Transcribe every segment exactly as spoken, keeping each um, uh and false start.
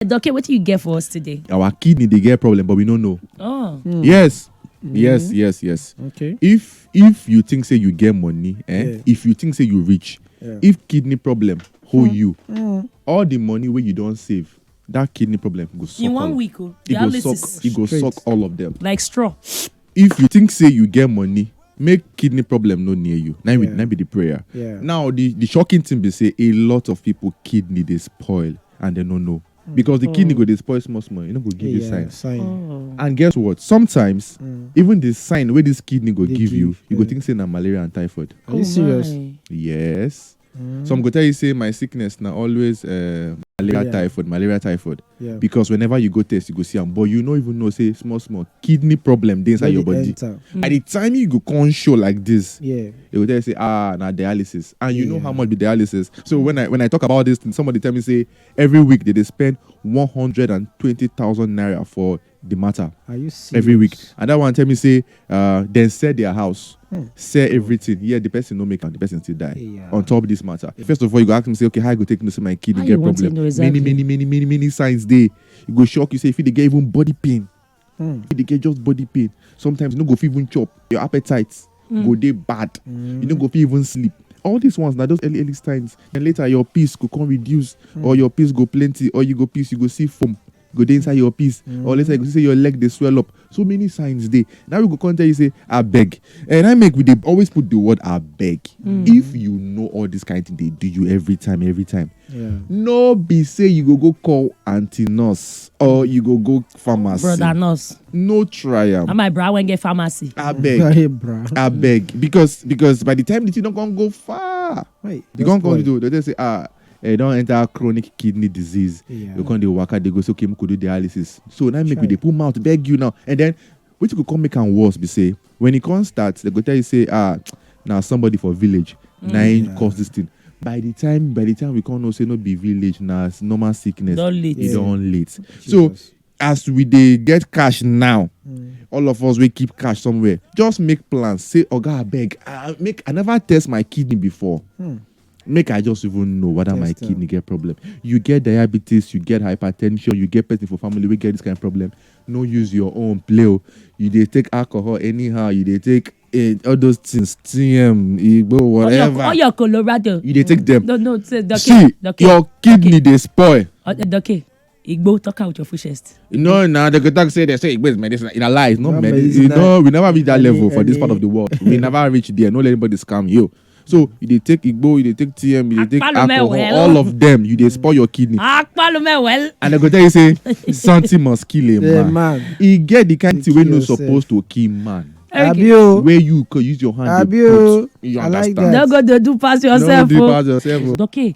Doc, wetin you get for us today? Our kidney dey get problem, but we no know. Oh. Yes, yes, yes, yes. Okay. If if you think say you get money, eh? Yeah. If you think say you rich, Yeah. if kidney problem hold you, Mm. all the money wey you don save, that kidney problem go suck In one all. week, oh, E go dialysis. suck. E go Straight. Suck all of them. Like straw. If you think say you get money, make kidney problem no near you. Na be Yeah. na be the prayer. Yeah. Now the the shocking thing be say a lot of people kidney dey spoil and they no know because the kidney Oh. Go dey spoil small small. You no go give you Yeah, sign. sign. Oh. And guess what? Sometimes Mm. even the sign wey this kidney go Dey give you, give, you go yeah. Think say na malaria and typhoid. Are you serious? My. Yes. Mm. Some go tell you say my sickness na always uh, malaria Yeah. typhoid, malaria typhoid. Yeah. Because whenever you go test, you go see am, but you no even know say small small kidney problem dey inside When your it body. Enter. By the time you go come show like this, Yeah. they go tell you say, ah, na dialysis, and you know Yeah. How much be dialysis. So when I when I talk about this thing, somebody tell me say every week they dey spend one hundred and twenty thousand naira for the matter Are you serious? Every week, and that one tell me say uh, then sell their house, Hmm. Sell everything. Yeah, the person no make am, the person still die. Yeah. On top of this matter, first of all, you go ask me say, okay, how I go take know say my kidney How get you want to problem? Know exactly? Many, many, many, many, many signs dey. You go shock you say if you dey get even body pain, Hmm. if you dey get just body pain. Sometimes you no go fit even chop. Your appetite Mm. go dey bad. Mm. You no go fit even sleep. All these ones na those early early signs. And later your piss go come reduce, Mm. or your piss go plenty, or you go piss, you go see foam go dey inside your piss, Mm. Or later you go see say your leg dey swell up. So many signs dey. Now we go come tell you say abeg, and I make we dey always put the word abeg. Mm. If you know all this kind thing dey do you every time, every time, Yeah. no be say you go go call aunty nurse or you go go pharmacy. Brother nurse. No try am. And my bra when get pharmacy. Abeg, Hey, bra. Abeg, because because by the time the thing don come go far, Wait. you come come do they just say ah, e don enter chronic kidney disease. Yeah. You come dey waka dey go say okay, make we do dialysis. So now make we Chai. Dey put mouth beg you now, and then wetin go come make am worse be say when e come start, they go tell you say ah, na somebody for village na im Yeah. Cause this thing. By the time by the time we come know say no be village, na s- normal sickness. Don late. E Yeah. don late. So Jesus. As we dey get cash now, Mm. all of us wey keep cash somewhere, just make plans. Say, oga, abeg, I, make I never test my kidney before. Hmm. Make I just even know whether my Test am. Kidney get problem. You get diabetes, you get hypertension, you get person for family wey get this kind of problem. No use your own play o. You dey take alcohol anyhow. You dey take eh, all those things, T M, igbo, All your, whatever. All your Colorado. You dey take them. No, no, say, Doc, See, Doc, your kidney dey spoil. Uh, Doc, Igbo, talk out your full chest. No, na they go talk say they say Igbo is medicine. In a lie, it's not Not medicine. medicine, You know, we never reach that Any- level for this part any- of the world. We never reach there. No let anybody scam you. So you dey take Igbo, you dey take T M, you dey take Akpalume alcohol, well. All of them, you dey spoil your kidney. Akpalume well. And they go tell you say something must kill a Yeah, man. Man. E get the kind You thing wey kill no yourself. Supposed to kill man. Okay. Abi o. Where you go use your hand dey Abi o. put. You I like understand? that. No go dey do pass No yourself. do Oh. pass yourself. Oh. Okay.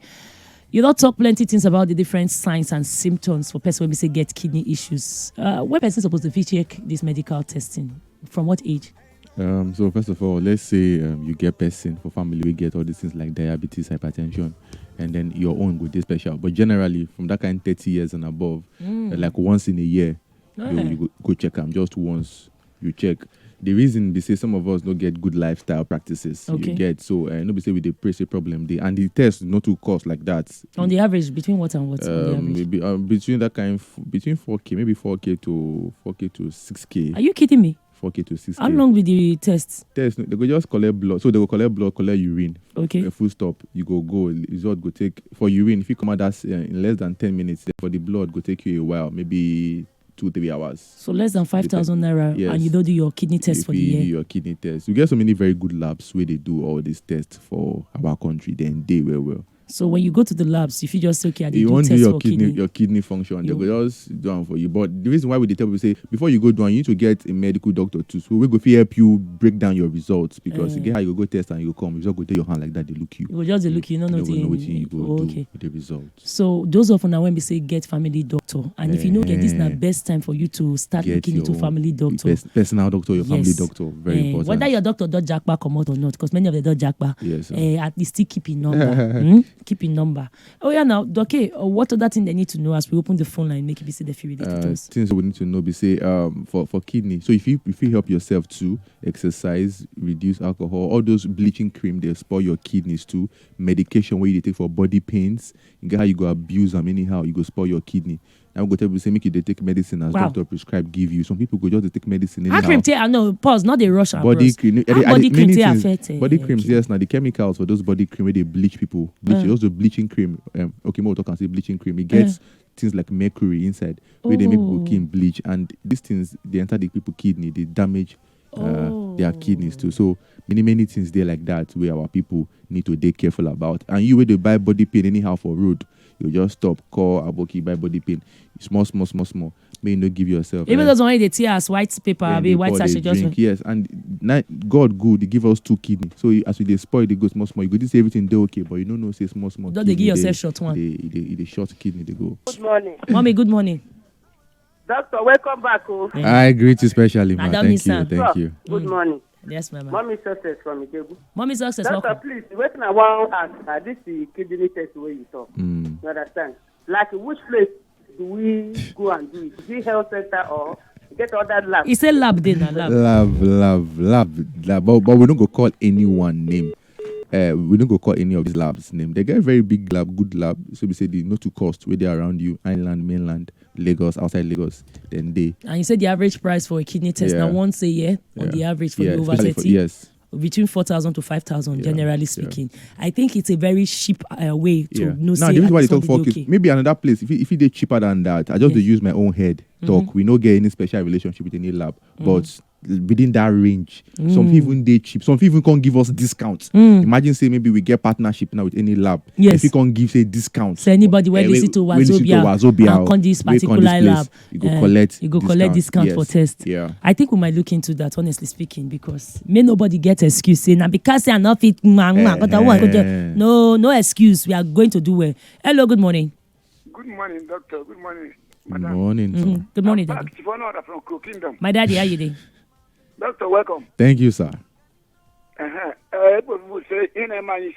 You don talk plenty things about the different signs and symptoms for person wey be say get kidney issues. Uh, when person suppose to fit check this medical testing? From what age? Um, so first of all, let's say um, you get person for family wey get all these things like diabetes, hypertension, and then your own go dey special. But generally, from that kind thirty years and above, Mm. uh, like once in a year, you, Eh. you go, go check am just once. You check. The reason be say some of us no get good lifestyle practices. Okay. You get so uh, no be say we dey pray say problem dey, and the test no too cost like that. On the average, between what and what? On the Um, average. Maybe, um, between that kind, f- between four K, maybe four K to four K to six K. Are you kidding me? Four K to six K. How long be the test? Test, no, they go just collect blood. So they go collect blood, collect urine. Okay. A full stop. You go go. Result go take for urine. If you come out that's uh, in less than ten minutes, then for the blood go take you a while, maybe two three hours. So less than five thousand naira, Yes. And you don't do your kidney test If for the you do year. Your kidney test, you get so many very good labs where they do all these tests for our country. Then they well well. So when you go to the labs, if you just say, okay, I dey You do want to do test your for kidney, kidney. Your kidney function. You- They go just do am for you. But the reason why we dey tell people say before you go do am, you need to get a medical doctor too, so we go fit help you break down your results because Eh. You get how you go test and you go come, result go take your hand like that. They look you. You go just dey look, you no You know no go know wetin wetin you go oh, do okay. With the result. So those of una when we say get family doctor, and if you no get this, na Eh. Best time for you to start Get looking into your family doctor. Pers- personal doctor, your family Yes. doctor, very Eh, important. Whether your doctor don japa comot or not, because many of them don japa. Yes, sir. Eh, at least still keep in number. Hmm? Keep in number. Oh yeah, now, okay. Uh, what other thing they need to know as we open the phone line? Make it be say they feel with the Uh, details. Things we need to know be say um for for kidney. So if you if you help yourself too, exercise, reduce alcohol, all those bleaching cream they spoil your kidneys too. Medication where you take for body pains, you get how you go abuse them anyhow, you go spoil your kidney. I go tell you say make you dey take medicine as Wow. doctor prescribe give you. Some people go just dey take medicine How anyhow. cream take? I know. Pause. Not dey rush am, Body bros. cream, How eh, body eh, cream many take things. affect? eh, Body eh, creams, kidney? yes. Now the chemicals for those body cream where they bleach people, bleach, Mm. also bleaching cream. Um, okay, more talk and say bleaching cream. It gets things like mercury inside where they make people Oh. skin bleach, and these things they enter the people kidney, they damage uh, their kidneys too. Oh. So many many things there like that where our people need to be careful about. And you where they buy body pain anyhow for road, you just stop, call Aboki, buy body pain, small small small small. May you not give yourself. Even eh, those one they tear as white paper, then be they white pour, sachet they just drink. Yes, and ni- God good, He give us two kidney. So you- as we dey spoil, they go small small. You go to say everything they okay, but you don't know say small small. Don't they kidney give yourself dey- short one? They, they, they short kidney they go. Good morning. Mommy, good morning. Doctor, welcome back. Oh. Thank I greet you specially, ma. Madam Thank you, Nissan. thank you. Good Mm. morning. Yes, mama. Mommy success from Ijebu. Mommy success, Doctor, welcome. please, wetin I wan ask na this the kidney test wey you talk. Mm. You understand? Like which place do we go and do it? Is it health center or get other lab? He say lab dey na lab. Lab, lab, lab, lab. But, but we don't go call anyone name. Uh, we don't go call any of these labs name. They get very big lab, good lab. So we say they not too cost where they around you, island, mainland, Lagos, outside Lagos. Then they And you said the average price for a kidney test Yeah. now once a year on yeah. the average for yeah, the over especially for- thirty, yes. between four thousand to five thousand, Yeah, generally yeah. speaking. I think it's a very cheap uh, way to Yeah. know Now say the reason at why they this talk one for they okay. Maybe another place. If it, if it dey cheaper than that, I just dey Yes. use my own head talk. Mm-hmm. We no get any special relationship with any lab, Mm. but within that range, some Mm. people even dey cheap. Some people even can give us discount. Mm. Imagine say maybe we get partnership now with any lab. Yes. If you can give say discount. So anybody wey Eh, listen to wey listen to Wazobia Wazobia and come this wey come particular this place, lab, you go eh, collect you go collect discount. discount for Yes. test. Yeah. I think we might look into that, honestly speaking, because may nobody get excuse say na because say I no fit. Mwah, mwah, but I want to do-" Eh. No, no excuse. We are going to do well. Hello, good morning. Good morning, doctor. Good morning, madam. Morning, sir. Mhm. Good morning, I'm Daddy. Back, Chief Honor from Crow Kingdom. My daddy, how you doing? Doctor, welcome. Thank you, sir. Uh-huh. Uh, people say in a man is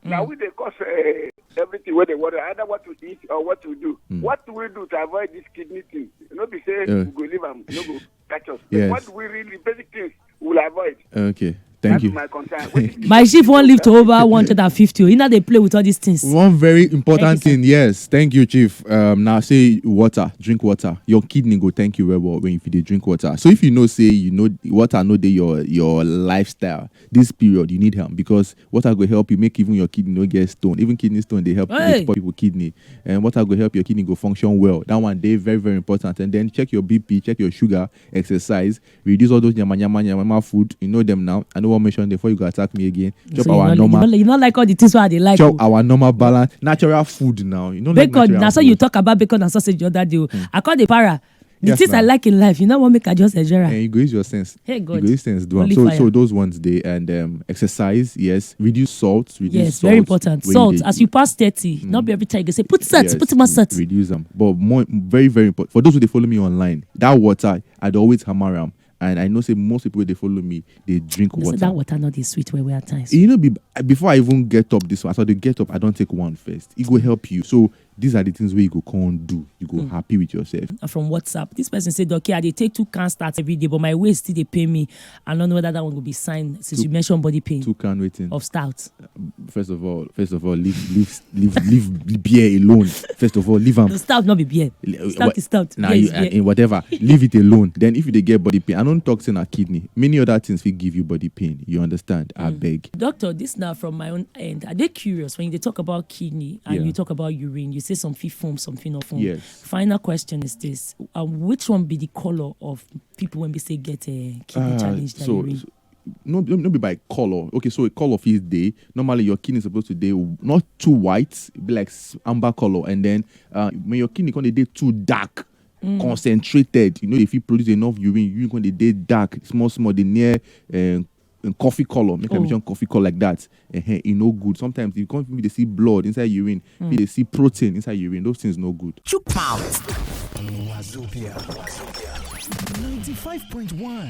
Now Mm. we dey cause uh, everything where they worry, either what to eat or what to do. Mm. What do we do to avoid this kidney thing? You know, be say Uh. we go leave am, no go catch us. Yes. What do we really, basic things we will avoid? Okay. Thank That's you. my concern. What if My chief won't live to over one hundred fifty. You know they play with all these things. One very important Thank you, sir. thing, yes. Thank you, Chief. Um, now say water, drink water. Your kidney go thank you very well when if you dey drink water. So if you know say you know water no dey your your lifestyle this period, you need help because water go help you make even your kidney no get stone. Even kidney stone they help Hey. make poor people kidney, and water go help your kidney go function well. That one they very very important. And then check your B P, check your sugar, exercise, reduce all those yama yama yama yama food. You know them now. I don't want mention them before you go attack me again. Chop So you our not, you normal, not, you not like all the things why they like. chop Oh. our normal balance, natural food now. You know, like Bacon, natural that's why you food. talk about bacon and sausage the other day. Oh. I call the para. The Yes, things I now. like in life, you know what make I just enjoy am. And you go use your sense. Hey, You God. go use sense do am. Holy So, fire. so those ones they and um, exercise, yes. Reduce salt, reduce Yes, salt. very important. When Salt, they as you pass thirty, Mm. not be every time you go say, "Put salt, Yes, put more salt." reduce them. But more, very, very important for those who they follow me online. That water, I'd always hammer am, and I know say most people wey they follow me, they drink They say water. that water not dey sweet well well at times. You know, be, before I even get up this one, so they get up, I don't take one first. It go help you. So these are the things where you go can do. You go Mm. happy with yourself. Uh, From WhatsApp, this person said, "Okay, I dey take two cans start every day, but my waist still dey pay me. I don't know whether that one will be signed since Two- you mentioned body pain Two can waiting. of stout." First of all, first of all, leave leave leave leave beer alone. First of all, leave am. The stout not be beer. Le- Stout what- is stout. Nah, Beer you, is beer. uh, in whatever, leave it alone. Then if you dey get body pain, I don't talk say na kidney. Many other things will give you body pain. You understand? I Mm. beg. Doctor, this now from my own end. I dey curious when you dey talk about kidney and Yeah. you talk about urine. You say some fit form, some fit not form. Yes. Final question is this: um, which one be the color of people when we say get a kidney Ah, challenge that so, urine? so no, no, no be by color. Okay, so a color fit dey. Normally, your kidney is supposed to dey not too white, be like s- amber color, and then uh, when your kidney come dey dey too dark, Mm. concentrated, you know, if you produce enough urine, you gonna dey dark, small, small, dey near uh, coffee color. Make I Oh. mention coffee color like that. Uh-huh, e no good. Sometimes you can't even dey see blood inside urine. Mm. You dey see protein inside urine. Those things no good. Chook mouth. Wazobia. Ninety-five point one.